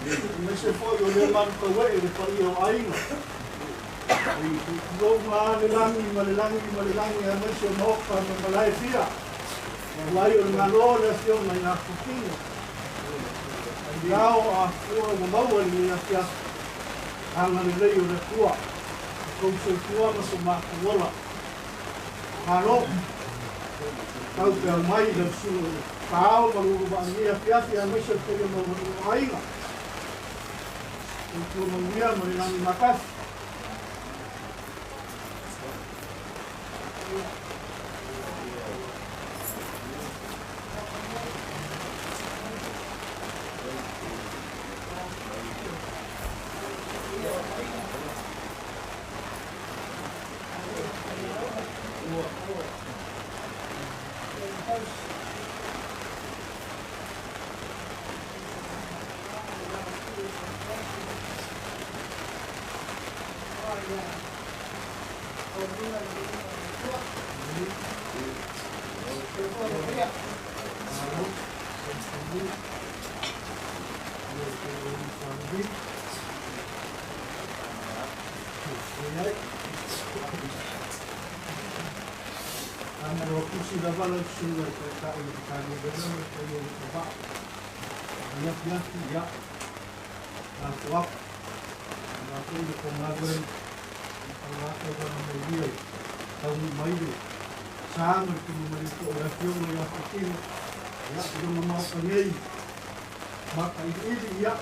Aemaise foi o lea malutauee i le paia o aiga. Tulou ma le lagi ma le lagi ma le lagi aemaise o maota ma malae e fia. Aua ai o le Malo le afioga ia Kutino. I ao a fua ua maua i lenei afiafi. Agalelei o le Atua, i tou soifua ma so matou ola. Malo! Tau peau mai i lau susuga i le Taao ma lou vaa i lenei afiafi aemaise o le paia maualuga o aiga. Soifua manuia ma le lagi matasi. Leaga ua tusi lava lau susuga i le Taitai o le Matagaluega ma le paia o le Tauvaa. I lenei afiafi, ia, lafo atu aua foi le tou galuega aua tauala manuia i taunuu mai le sa ma le tino foi o le Afioga ia Kutino, ia, i lona Maota nei matailiili, ia,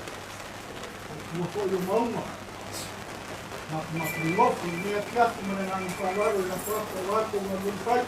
o tua foi o mauga. Makumakunogofo i lenei afiafi ma le agaga faaaloalo i lafo atu aua tou galuega fai.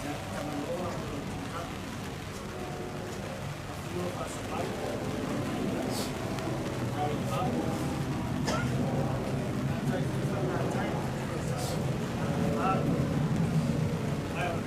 Ia, Tagaloa ma lou tulaga. Afio Fasomai, Taivao, Matai Faifagatau, Malo, ae o le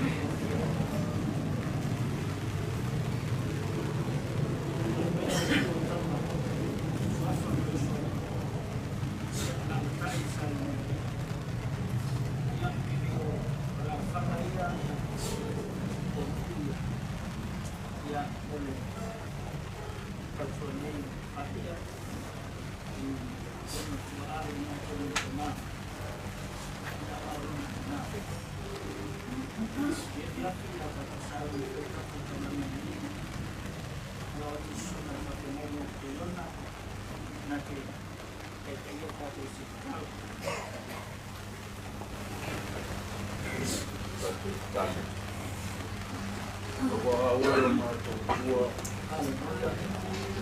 Aua oe o matou tua,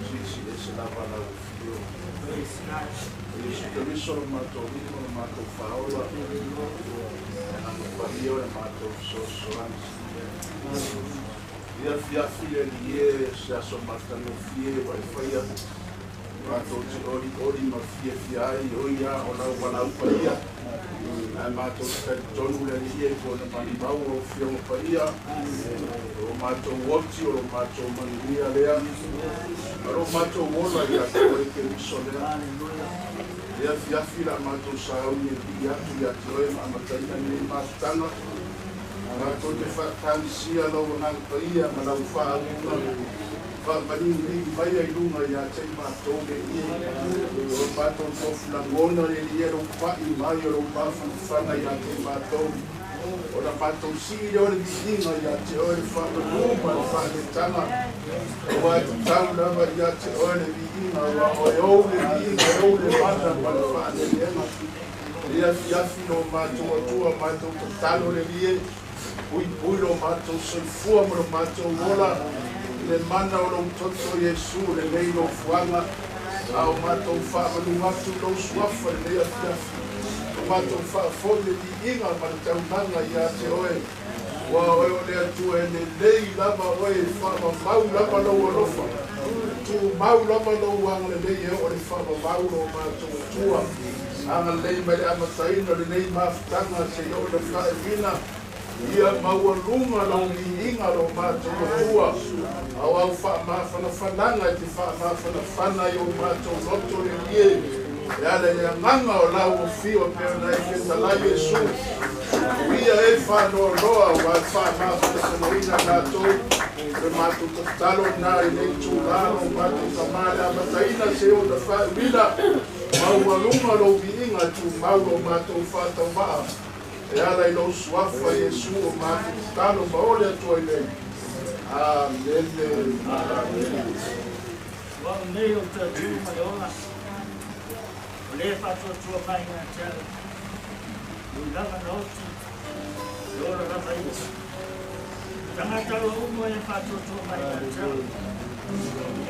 silisili ese lava lau afio. Iesu Keriso lo matou Alii ma lo matou Faaola, Agaga Paia o le matou fesoasoani. Ia afiafi le Alii e, se aso matagofie ua e faia, matou te olioli ma fiafia ai, o ia o lau valaau paia. Ae matou te talitonu le Alii e po na malimau o Afioga Paia, o lo matou oti o lo matou manuia lea, ma lo matou ola ia te oe Keriso lea. Ia afiafi la matou sauni e vii atu ia te oe ma amataina lenei mafutaga. Matou te faatagisia lau Agaga Paia ma lau faauuga. Faamaligi mai ai luga ia te i matou le ie. O matou tofu lagona le ie lou pa'i mai o lou mafanafana ia te i matou. O la matou sii lea o le viiga ia te oe le faamanu ma le faaletaga. Aua e tatau lava ia te oe le viiga, aua oe ou le viiga, e ou le mana ma le faaleleega. Ia afiafi lo matou Atua, matou tatalo le Alii e, puipui lo matou soifua ma lo matou ola, i le mana o lou toto Iesu lenei nofoaga, a o matou faamanu atu i lou suafa lenei afiafi. O matou faafoi le viiga ma le taunaga ia te oe. Ua oe o le Atua e lelei lava oe, e faamamau lava lou alofa. Tumau lava lou agalelei e oo le faamamau lo matou Atua. Agalelei mai le amataina o lenei mafutaga seia oo ina faaiuina. Ia maualuga lau viiga lo matou Atua, a o au faamafanafanaga e te faamafanafana i o matou loto le Alii e, e ala i le agaga o lau afio e pei ona e fetalai Iesu. Ia e faanoanoa ua e faamafanafanaina matou, o le matou tatalo lena i lenei itulā lo matou Tama le amataina seia oo ina faaiuina. Maualuga lou viiga, tumau lo matou faatauvaa. E ala i lou suafa Iesu o matou tatalo ma o le Atua i nei. Amene. Amene. Ua au nei o te Atua ma le ola, o lē faatuatua mai ia te au, ui lava na oti, e ola lava ia. Tagata aloa uma e faatuatua mai ia te au,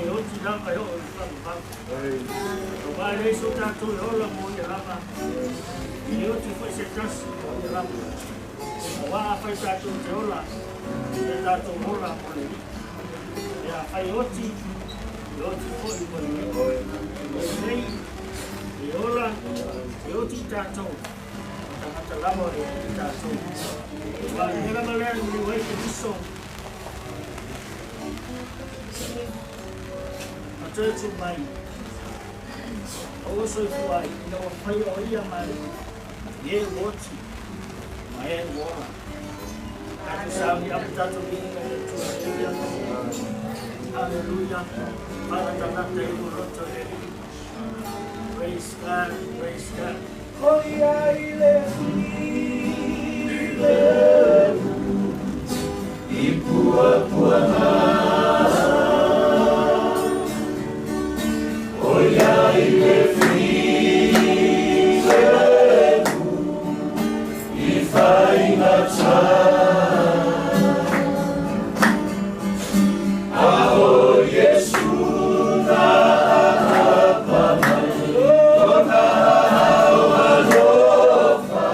e oti lava e oo i le faavavau. Aua e leai so tatou e ola mo ia lava, e le oti foi se tasi mo ia lava. Aua afai tatou te ola, e tatou ola mo le Alii. E afai oti, e oti foi mo le Alii. E lelei, e ola, e oti tatou, o tagata lava o le Alii tatou. Aua o le mea lava lea e maliu ai Keriso, ma toe tu mai, aua soifua ai, ina ua faia o ia ma Alii, i e ua oti, ma e ua ola. Tatou sauni atu tatou viiga i le Atua. Haleluia. Haleluia. Faalatagata i lou loto i le Alii. Praise God, praise God. Oia i le filemu i puapuaga. Oia i le filemu i faigata. A o Iesu na aapa mai, Lona aao alofa.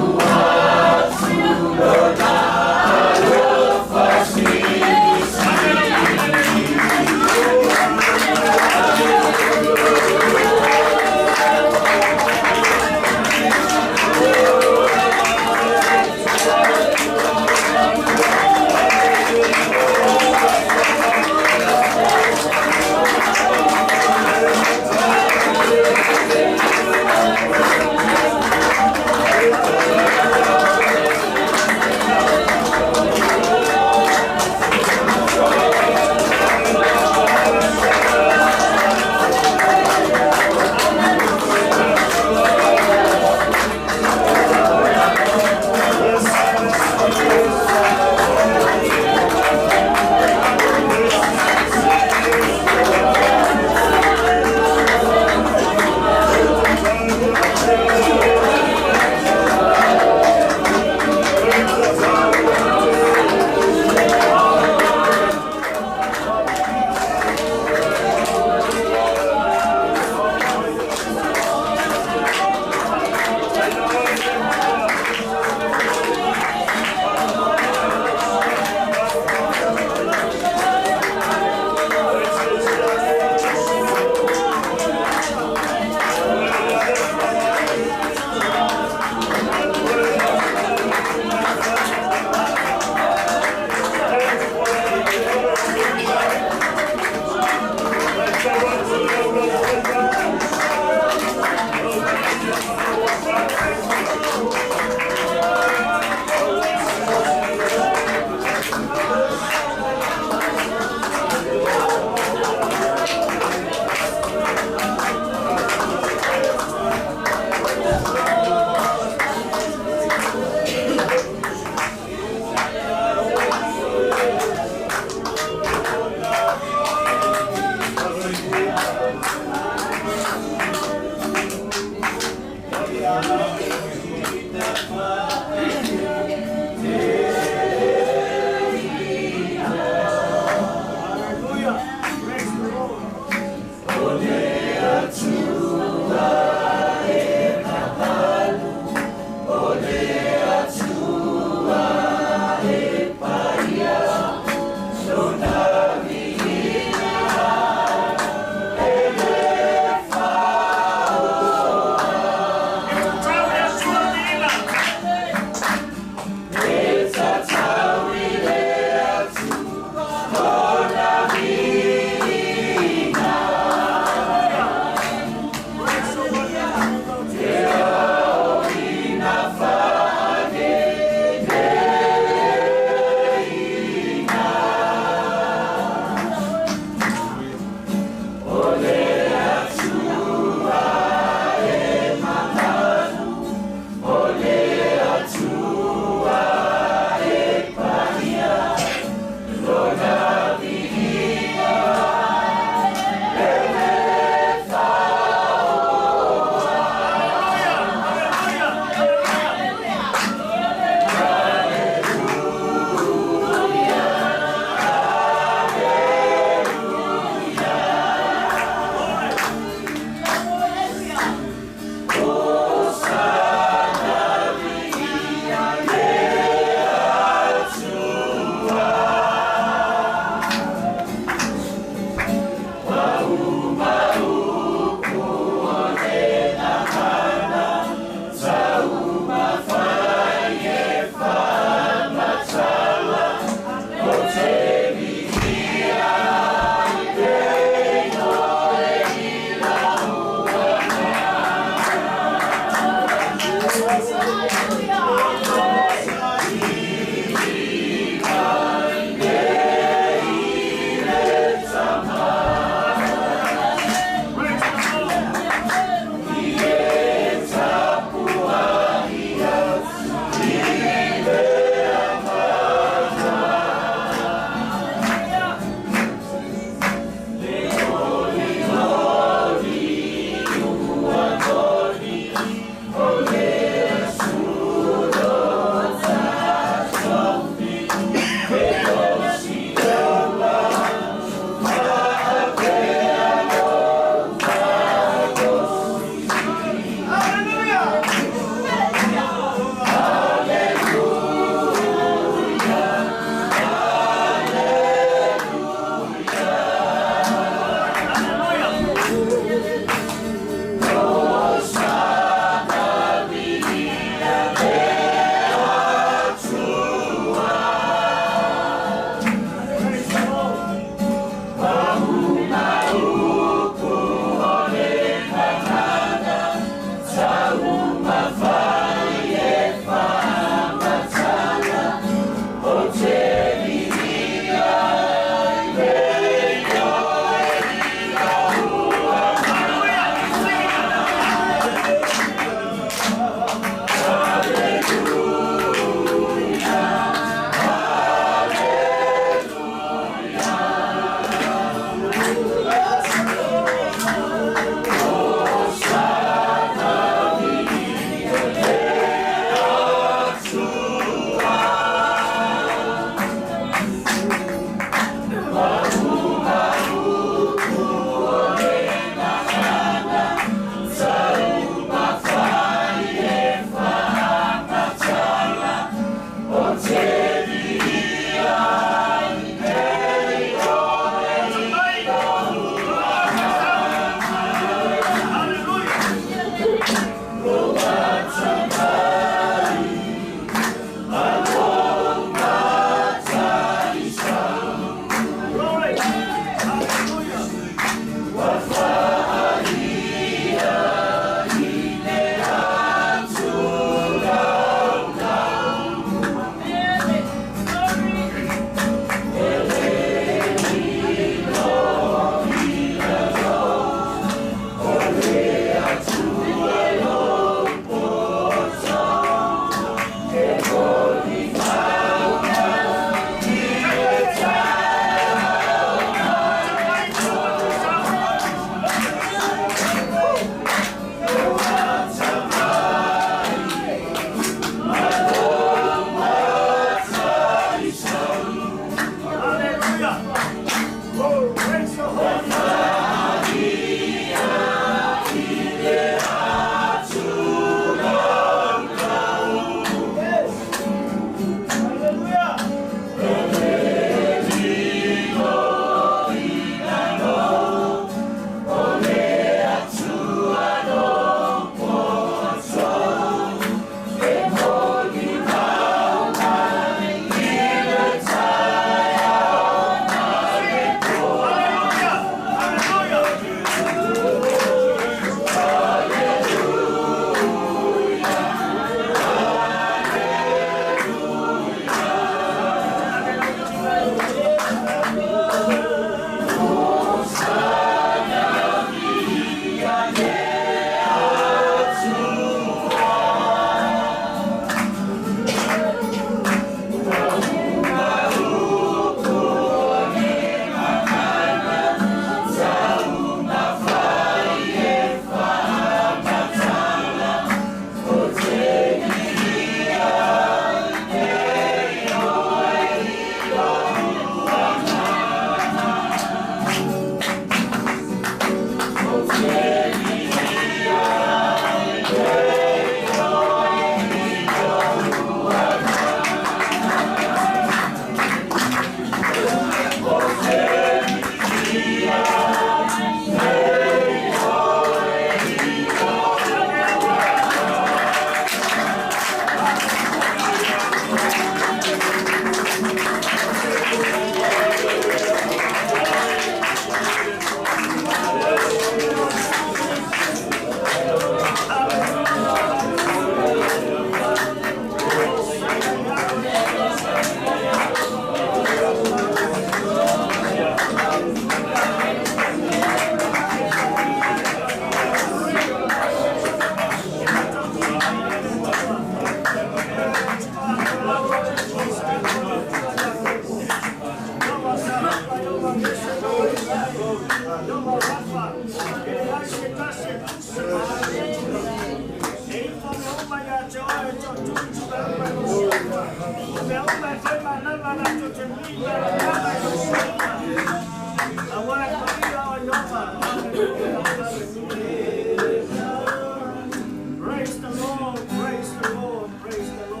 Praise the Lord, praise the Lord, praise the Lord.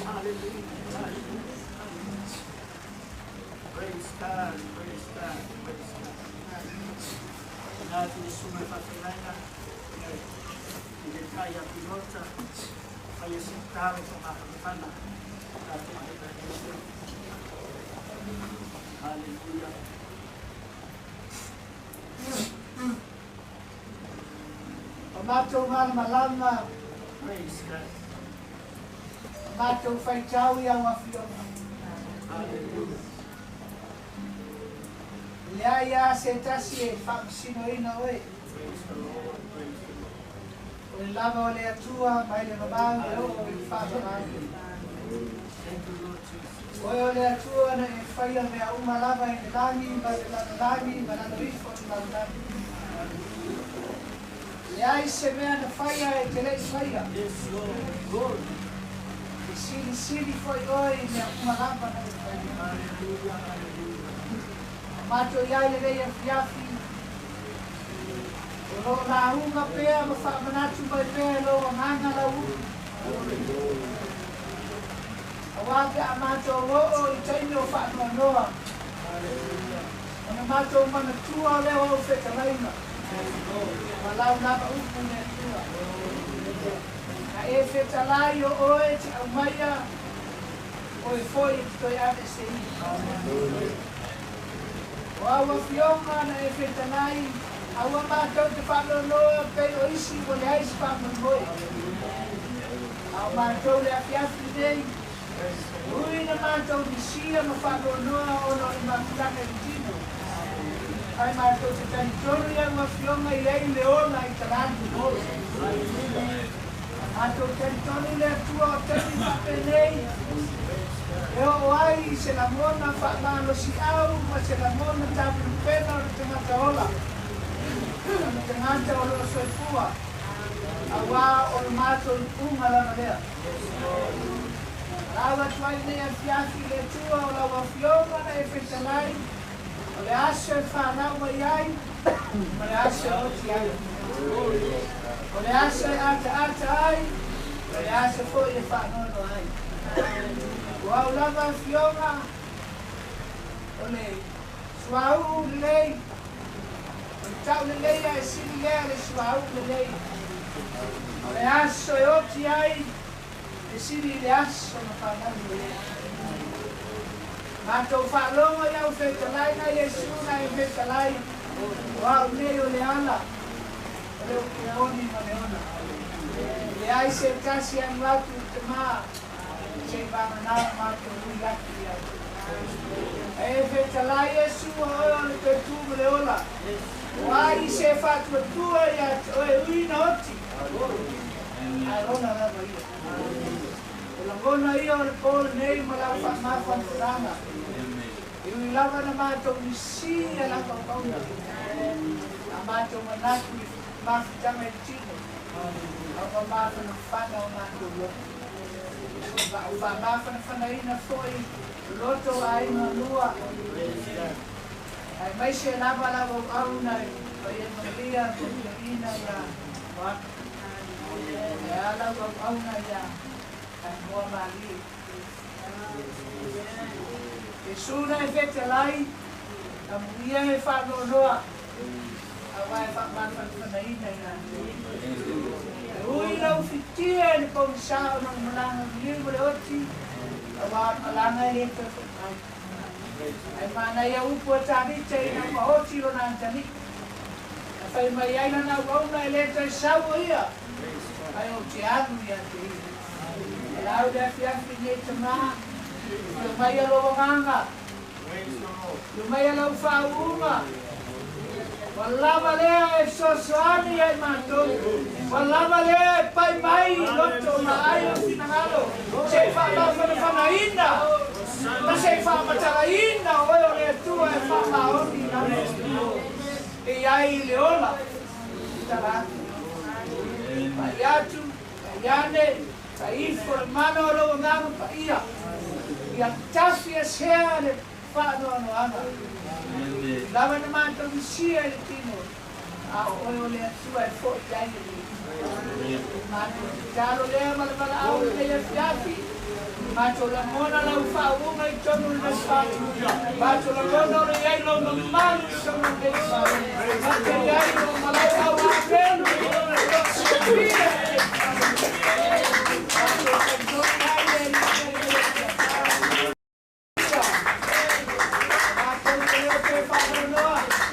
Hallelujah, hallelujah. Praise God, praise God, praise God. Tamaitai ia Pinota, faia se tatalo faamafanafana i tatou aiga Ekalesia. Haleluia. O matou malamalama. Praise God. O matou faitau i au afioga. Haleluia. E leai lava se tasi e faamasinoina oe. Praise the Lord. Praise the Lord. O le lava o le Atua mai le vavau e oo i le faavavau. Thank you, Lord Jesus. O oe o le Atua na e faia mea uma lava i le lagi ma le lalolagi ma lalo ifo o le lalolagi. E leai se mea na faia e te le i faia. Yes, Lord. Glory. E silisili foi oe i mea uma lava na e faia. Hallelujah. Hallelujah. O matou i ai lenei afiafi, o lo o lauga pea ma faamanatu mai pea e lou Agaga lau upu. Auā pe a matou oo i taimi o faanoanoa, ona matou manatua lea o au fetalaiga ma lau lava upu i le Atua. A e fetalai o oe e te aumaia, oe foi e te toe aveeseina. O au afioga na e fetalai, aua matou te faanoanoa pei o isi ua leai se faamoemoe. A o matou le afiafi lenei, ui na matou misia ma faanoanoa ona o le mafutaga i le tino, ae matou te talitonu i au afioga e i ai le ola i tala atu. Matou talitonu i le Atua o taimi faapenei e oo ai se lagona faamalosiau ma se lagona tapenapena o le tagata ola, o le tagata o lo o soifua, auā o le matou iuga lava lea. Lau atu ai lenei afiafi i le Atua o lau Afioga na e fetalai, o le aso e fanau mai ai ma le aso e oti ai. O le aso e ataata ai, o le aso foi e faanoanoa ai. O au lava afioga, o le suauu lelei, o le tau lelei ae sili lea le suauu lelei. O le aso e oti ai, e sili i le aso na fanau mai ai. Matou faalogo i au fetalaiga Iesu na e fetalai, o au nei o le ala, o le upu moni ma le ola. E leai se tasi e alu atu i le Tama se i vagana o matou ui atu i ai. E fetalai Iesu o oe o le toe tu ma le ola, o ai se faatuatua ia te oe ui na oti, ae ola lava ia. O lagona ia o le po lenei ma lau faamafanafanaga, e ui lava na matou misi a lau auauna, a matou manatu i mafutaga i le tino, a ua mafanafana o matou loto. Ma ua faamafanafanaina foi loto o aiga lua, aemaise lava lau auauna i Paia Maria Toeaina ia Moana. E a lau auauna ia Ainoa Malie. Iesu na e fetalai, amuia e faanoanoa, auā e faamafanafanaina i latou. E ui lau fitia i le pogisa ona o le malaga liu ma le oti, auā o le malaga e le toe foi mai. Ae manaia upu a Tavita ina ua oti lona atalii. Na fai mai ai lana auauna e le toe sau o ia, ae ou te alu ia te ia. E lau le afiafi nei tama, afio mai a lou agaga, afio mai a lau faauuga, ua lava lea e fesoasoani ia i matou, ua lava lea e pai mai i loto ma ai o finagalo, se i faamafanafanaina ma se i faamatalaina o oe o le Atua e faamaoni i lalo e i ai le ola i tala atu. Pai atu, pai ane, pai ifo le mana o lou Agaga Paia, ia tafi asea le faanoanoaga. Lava na matou misia i le tino, a o oe o le Atua e foi ai le viiga. Matou tatalo lea ma le valaau lenei afiafi, matou lagona lau faauuga i totonu o lenei fale, matou lagona o lo i ai lou mamalu i totonu o lenei fale, matou i ai o malaiau apelu o lo o silafia e le faanoanoa.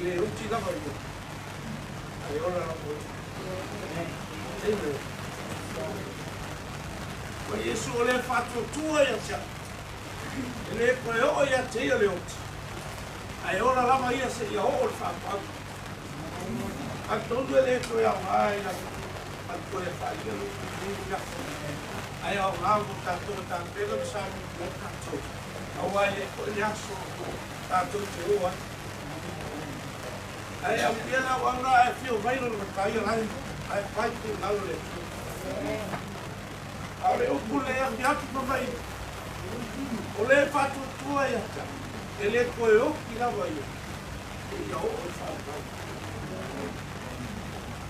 le oti lava ia, ae ola lava ia. Amen. O Iesu o le faatuatua ia te au, e le toe oo ia te ia le oti, ae ola lava ia seia oo le faapau. Atonu e le toe aoga i la toe faalia lo nei ae aoga mo tatou e tapena ma sailiili ai tatou, auā e le foi le aso tatou te o ai. Ae amuia le auauna ae afio mai lona matai o lae ae fai finagalo le Atua. A o le upu le afiafi ma mai o le faatuatua ia te au, e le toe oki lava ia seia oo i le faavavau.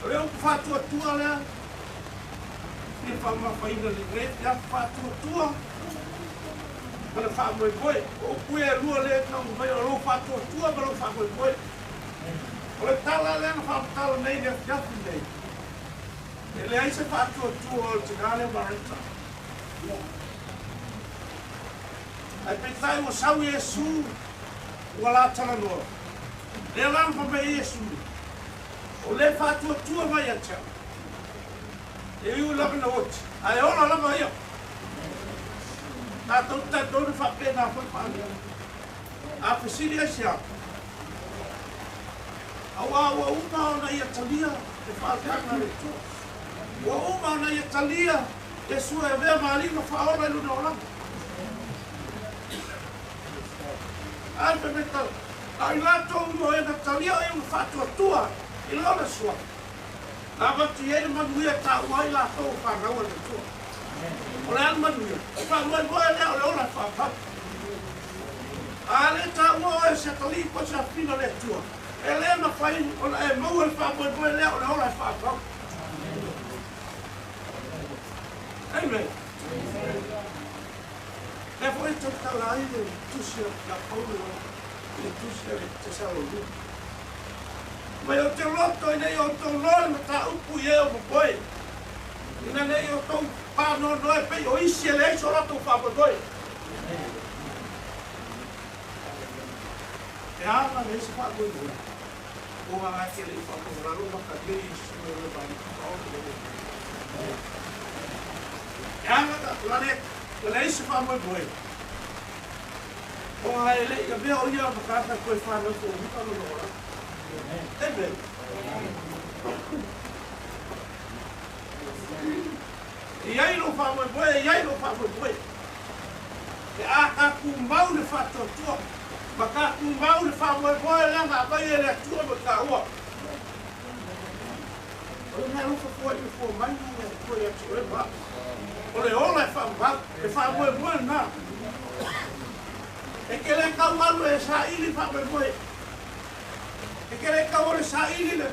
O le upu faatuatua lea fia faamamafaina lenei afiafi faatuatua ma le faamoemoe. O upu ia e lua lea e taumafai o lou faatuatua ma lou faamoemoe. O le tala lea na faamatala nei i le afiafi nei, e leai se faatuatua o le tinā lea Mareta. Ae peitai ua sau Iesu ua la talanoa. Lea la na fai mai ai Iesu, O le faatuatua mai ia te au, e ui lava ina oti, ae ola lava ia. Tatou te talitonu faapena foi faaalia. A fesili ai se atu, auā ua uma ona ia talia le faautaga a le Atua. Ua uma ona ia talia Iesu e avea ma Alii ma Faaola i lona olaga. A fai mai tala, a o i latou uma o e na talia o ia ma faatuatua i lona suafa, na avatu i ai le manuia e taua ai latou o fanau a le Atua. O le a le manuia? O faamoemoe lea o le ola e faapau. A le taua oe se atalii po o se afina o le Atua, e le mafai ona e maua le faamoemoe lea o le ola e faapau. Amen. Lea foi e tautala ai le tusi a Paulo i le tusi a le Tesalonika. Mai ou te loto ina ia outou loa le mataupu i e o momoe, ina ne i outou pānoanoa e pei o isi e leai so latou faamoemoe. E ala leai se faamoemoe, o aga e te le i faamaualalo ma talia Iesu e oe ma Alii Faaola le Atua. E ala na leai se faamoemoe, o aga e le i avea o ia ma tagata toe fanau fouina lona olaga. Amen. E i ai lou faamoemoe, e i ai lou faamoemoe. Pe a tatumau le faatuatua ma tatumau le faamoemoe lea na aumai e le Atua mo taua. O le mea alofa fua i le fua mai na le Atua ia te oe ma au. O le ola e faamau, e faamoemoe lena. E te le tau alu e saili faamoemoe. E te le tau o le saili le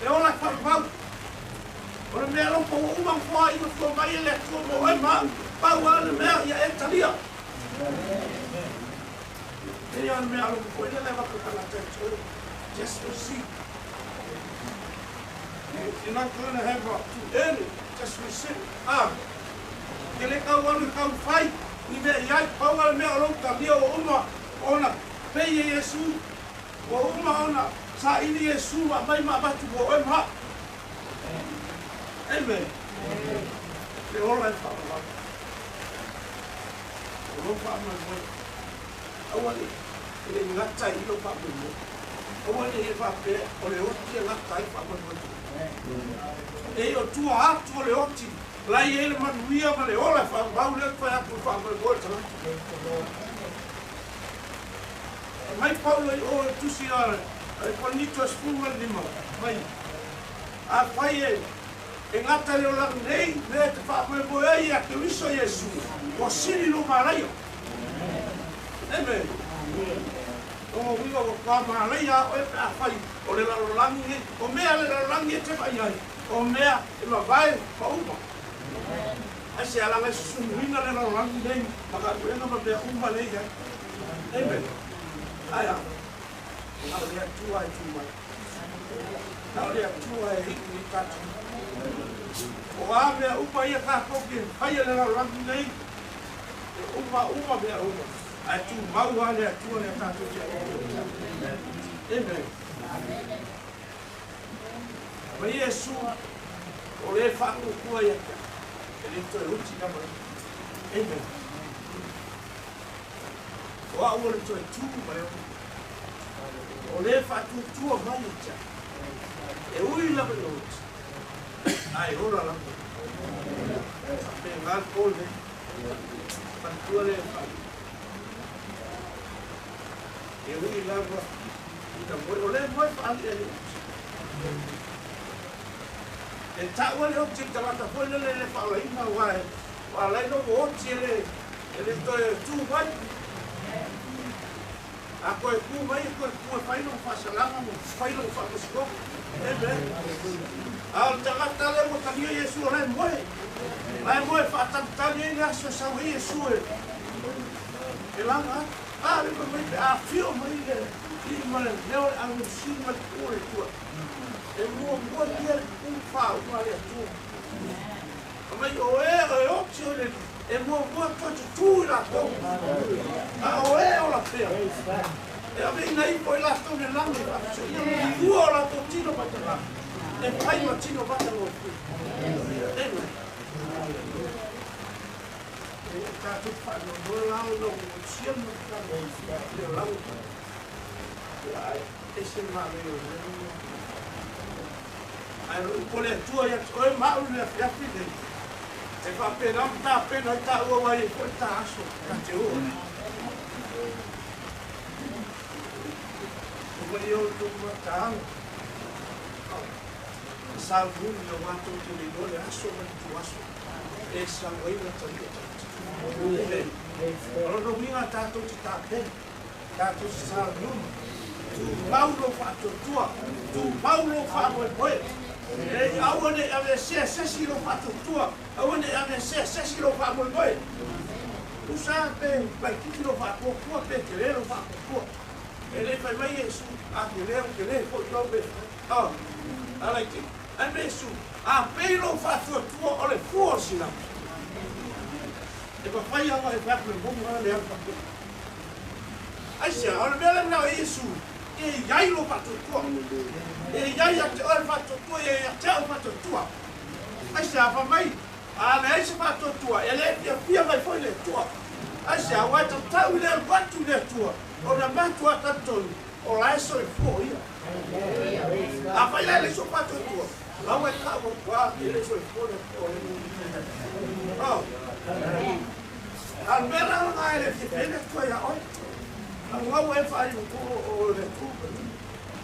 e ola e faamau. O le mea alofa ua uma ona foaiina fua mai e le Atua mo oe ma au, pau lava le mea ia e talia. E ia o le mea alofa foi lea le avatu e tagata e te oe. Just receive. You're not going to have to earn it, just receive. Ah, ke le tau alu i tau fai ni mea i ai, pau lava le mea o lou talia ua uma ona pei e Iesu, ua uma ona saili Iesu ma aumai ma avatu mo oe ma au. Amen. Le ola e faavavau. O lou faamoemoe. Aua ne i le gata i lou faamoemoe. Aua ne i e faapea o le oti e gata ai faamoemoe. E o tua atu o le oti, la i ai le manuia ma le ola e faavavau lea fai atu le faamoemoe o le tagata. Mai Paulo i o e tusi a le Korinito e 15 mai. Afai e gata le olaga nei, mea e te faamoemoe ai ia Keriso Iesu, ua sili lou malaia. Amen. O uiga ua toa malaia a oe pe afai o le lalolagi nei, o mea le lalolagi e te vaai ai, o mea e mavae ma uma. Ai se alaga e susumuina le lalolagi nei ma galuega ma mea uma lea i ai. Amen. Ae a? Na o le Atua e tu mai. Na o le Atua e iu i tatou. O a mea uma ia tatou ke faia le lalolagi nei, e uma uma mea uma, ae tumau lava le Atua lea tatou te aumai. Amen. Ma Iesu, o le faatuatua ia te au, e le toe uti lava ia. Amen. O au o le toe tu ma le ola. O le faatuatua mai ia te au. E ui lava ina oti, ae ola lava. Faapena le po lenei. Manatua lea e faaiu. E ui lava ina moe, o lea moe faali e le oti. E taua le oti i le tagata foi lele e le faaolaina aua e ala ai ona ua oti e le e le toe tu mai. A toe tu mai e toe tu e fai lona faasalaga ma fai lona faamasinoga. Amen. A o le tagata lea ua talia Iesu o la e moe. La e moe faatalitali ai le aso e sau ai Iesu e e laga atu. A le fai mai pe a afio mai le alii ma le leo o le augusini ma le pupuu o le Atua. E muamua ia le pupuu faauma a le Atua. Fai mai o e o e oti o le Alii, e muamua toe tutū i latou. A o e ola pea, e aveina ifo i latou le lagi e faapisoia ua o latou tino matagā, e fai ma tino matagofie. Amen. E tatou te faanoanoa la ona ua motusia le monotaga i le olaga. Ia, ae ese le manaia o lea mea. Ae o le upu a le Atua ia te oe ma au i le afiafi lenei, e faapena ona tapena ai taua aua e i ai foi le ta aso ta te oo ai. Ua ia outou mataala, sauniuni aua tou te le iloa le aso ma le ituaso e sau ai lata ia tagata. O lona uiga tatou te tapena, tatou te sauniuni, tumau lou faatuatua, tumau lou faamoemoe. E aua ne i aveesea se isi lou faatuatua, aua ne i aveesea se isi lou faamoemoe. Tusa pe laitiiti lou faatuatua pe tele lou faatuatua. E le i fai mai Iesu, a tele ua tele foi lau mea e fai. Oh, a laitiiti. Ae me Iesu, a pei lou faatuatua o le fua o le sinapi. E mafai lava e fai atu le mauga le alu faapea. Aisea? O le mea lea manao ai Iesu, e i ai lou faatuatua. E i ai ia te oe le faatuatua, e i ai ia te au le faatuatua. Aisea? Fai mai, a leai se faatuatua, e le fiafia mai foi le Atua. Aisea? Aua e tatau i le alu atu i le Atua, ona matua talitonu o la e soifua o Ia. Afai la e leai sou faatuatua, lau e tau atu lava e le soifua le Atua. Oh. A o le mea la lena e le fiafia ai le Atua ia oe. Augau e faaiu o le Atua.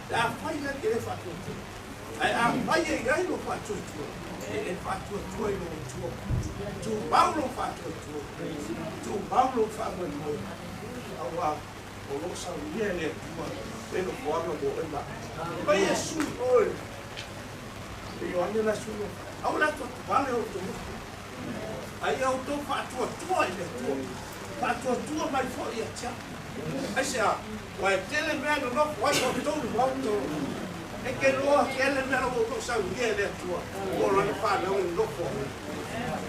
Pe afai la e te le faatuatua. Ae afai e i ai lou faatuatua, e faatuatua i lou Atua. Tumau lou faatuatua, tumau lou faamoemoe, aua o lo o saunia e le Atua le nofoaga mo oe ma au. Mai Iesu i o e Ioane la sui o aua le atuatuvale o outou loto, a ia outou faatuatua i le Atua, faatuatua mai foi ia te au. Aisea? Aua e tele mea e nonofo ai outou i le Maota o E ke loa tele mea o outou saunia e le Atua po o lana fanau e nonofo ai.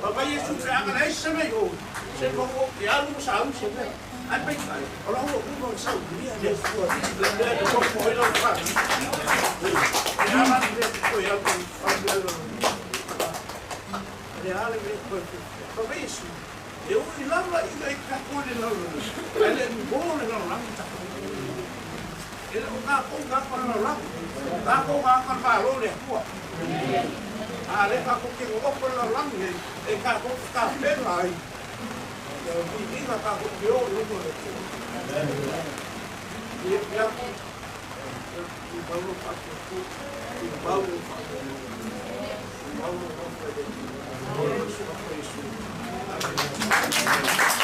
Fai mai Iesu, Pe a leai se mea i ou, se ma ua ou te alu ma sauni se mea. Ae peitai, o lau ua uma ona saunia e le Atua le mea e nonofo ai lana fanau. E a la le mea e te toe alu ai fai mea lona Le a le mea e toe fiafia. Fai mai Iesu, E ui lava ina i tatou i le lalolagi, ae le mo le lalolagi tatou. E le o tatou tagata o le lalolagi, o tatou tagata o le Malo o le Atua. A lea tatou te nonofo i le lalolagi nei, e tatou te tapena ai ia viiga tatou te o i luma o le Atua. Ia te atu, tumau lou faatuatua, tumau lou faamoemoe, tumau lou nofo i le Atua. O le suafa o Iesu. Amene.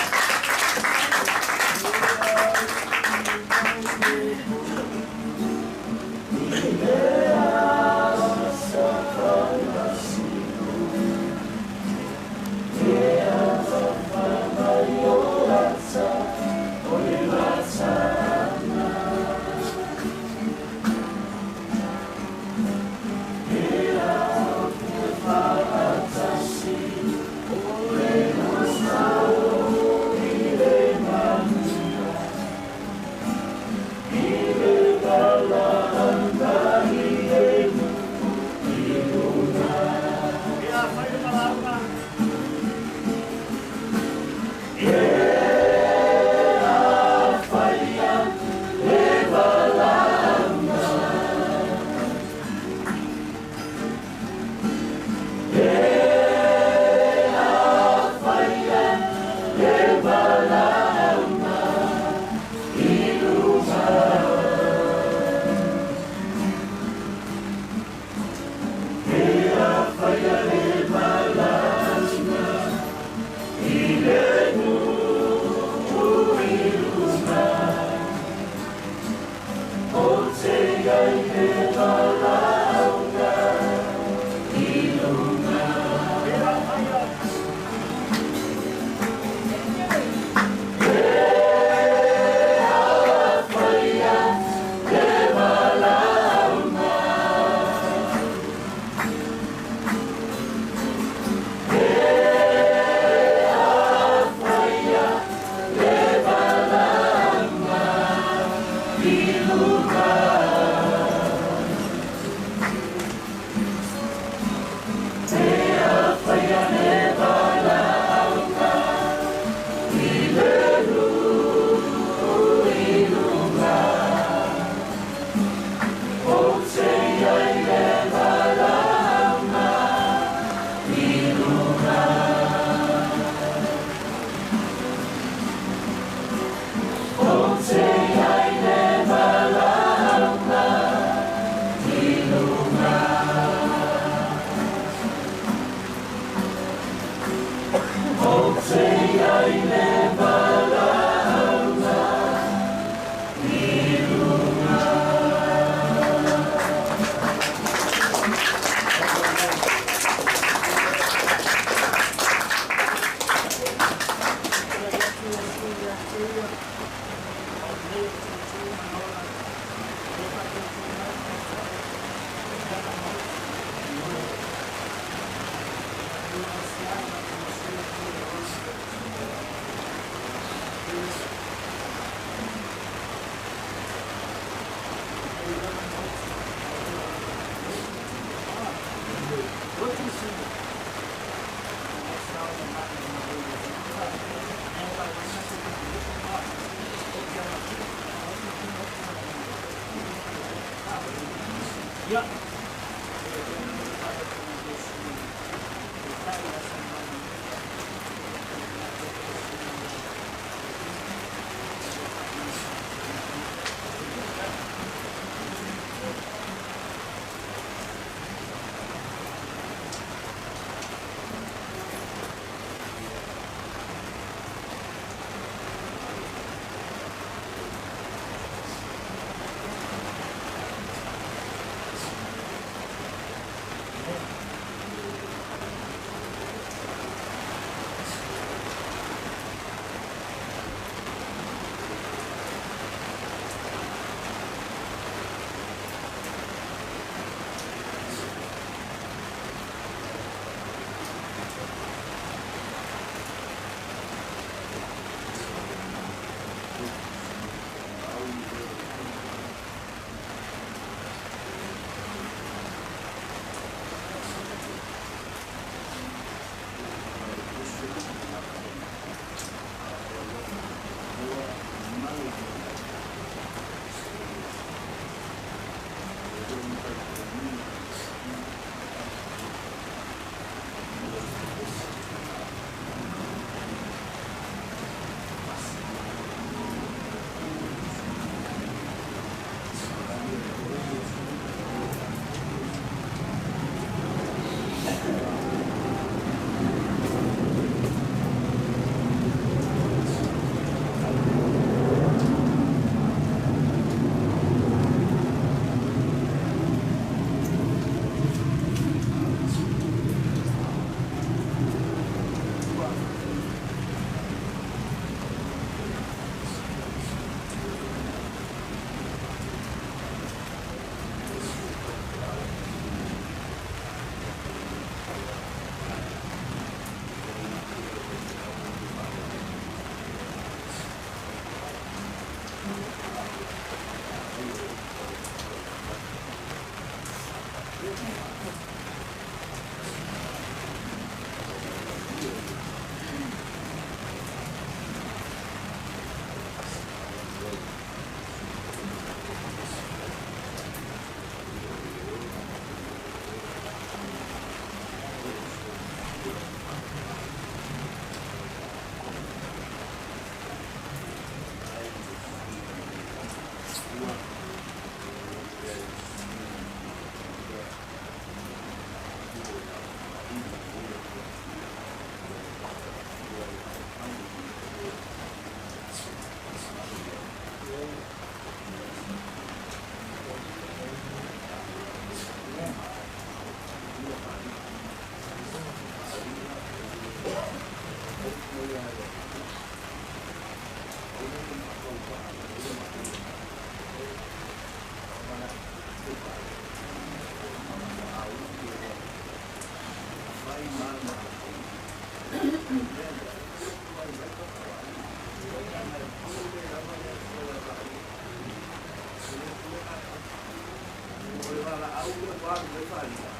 valaau lea ua alu ai faaliga,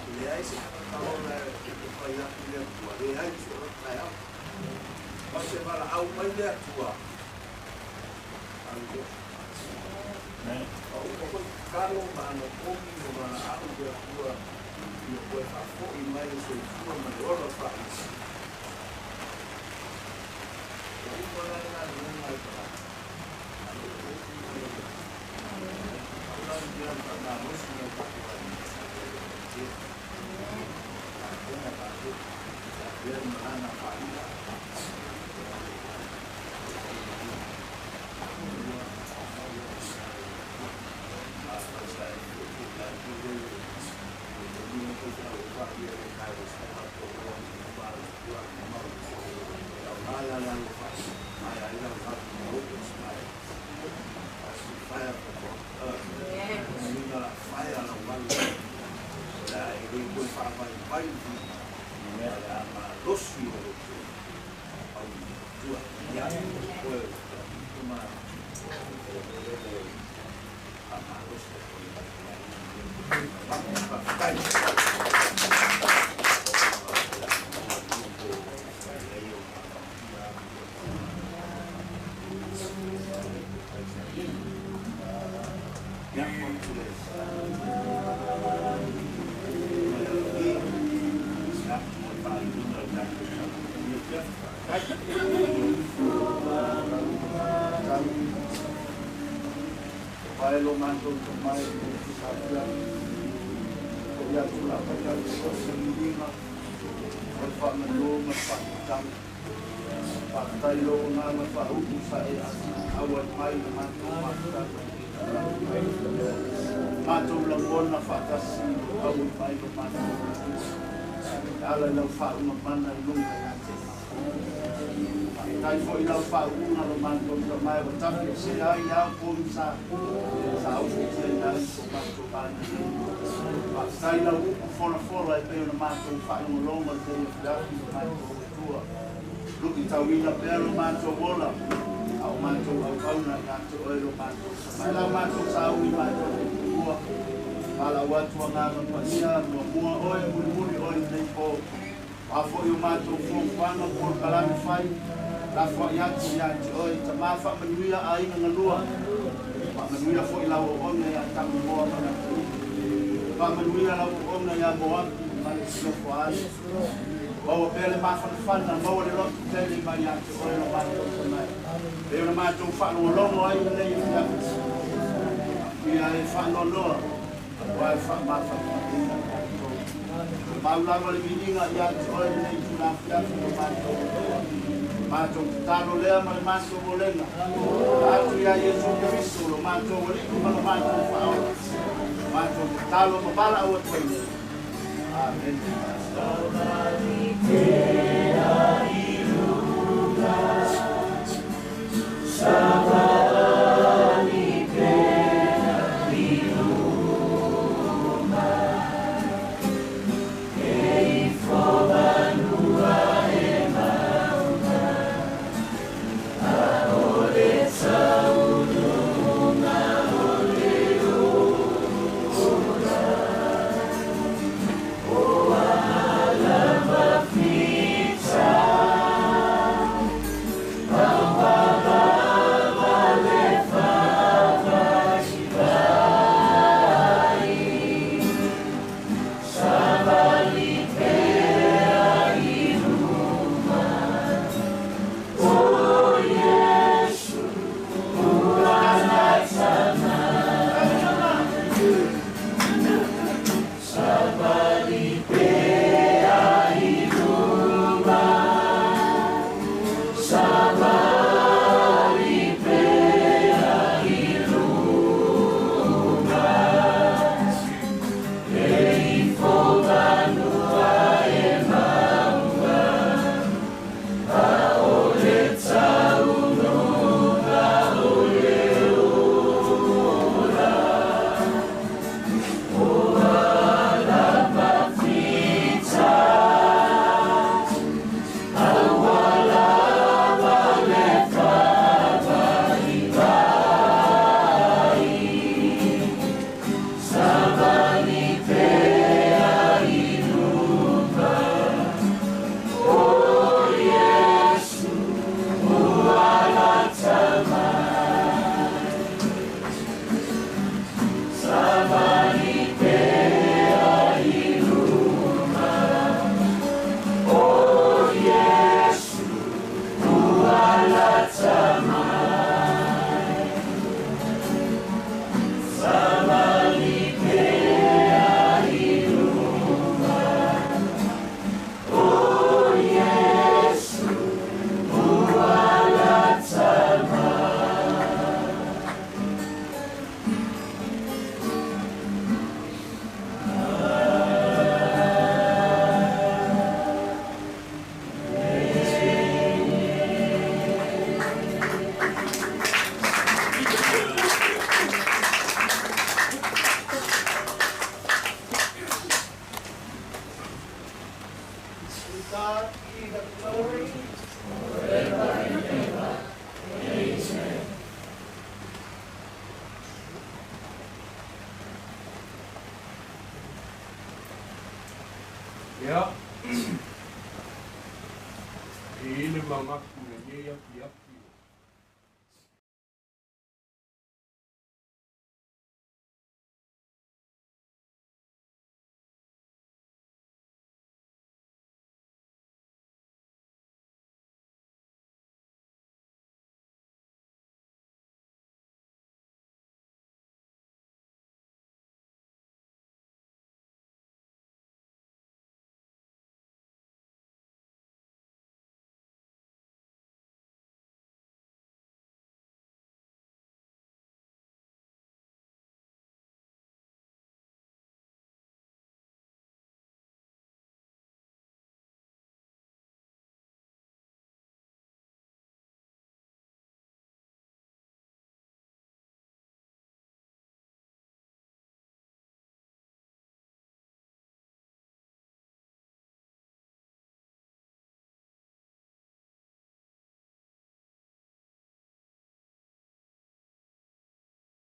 e leai se tagata ola e fai atu i le Atua, leai so o taeao. Ma se valaau mai le Atua, alu lea. A uma foi tatalo ma anapogi ma valaau i le Atua ina toe faafoi mai le soifua ma le ola faaisa. Ua uma la le galuega a le tagata, a o le upu mai o le Atua. Pau la le mea na faamalosi nai o tatou aiga, ia tapena tatou, faapea le malaga a Faaiga. Pae lo matou tomai i le afiafi, o ia tulaga ia te oe se viiga, o le faamanu ma le faatatau. Faafetai i lou agaga faaupu sa e auai mai i le matou mafutaga i lenei itula. Matou lagona faatasi i lou auai mai lo matou Atua, e ala i lau faauuga mana i luga ia te matou. Faafetai foi i lau faauuga lo matou tamae ua tafiesea ai ao pogisa sa ofutiaina ai so matou aiga nei. Faafetai i lau upu folafola e pei ona matou faalogologo i lenei afiafi lo matou Atua. Luitauina pea lo matou ola, a o matou auauna ia te oe lo matou tamae. Lau matou sauni matou te tuua, valaau atu agaga paia, muamua oe, mulimuli oe i lenei po. O a foi o matou fuafuaga, polokalame fai, lafoai atu ia te oe, Tama faamanuia aiga galua, faamanuia foi lau auauna ia Tagomoa ma Latou. Faamanuia lau auauna ia Moapi ma le Silofo ai. Maua pea le mafanafana, maua le loto tele mai ia te oe lo matou tamae. Pei ona matou faalogologo ai i lenei afiafi. Ia e faanoanoa, aua e faamafanafanaina tatou. Mau lava le viiga ia te oe lenei itula afiafi lo matou Atua. Matou tatalo lea ma le matou olega. Atu ia Iesu Keriso lo matou Alii ma lo matou Faaola. Matou tatalo ma valaau atu ai nei. Amene. Ia, e i le manatu i lenei afiafi.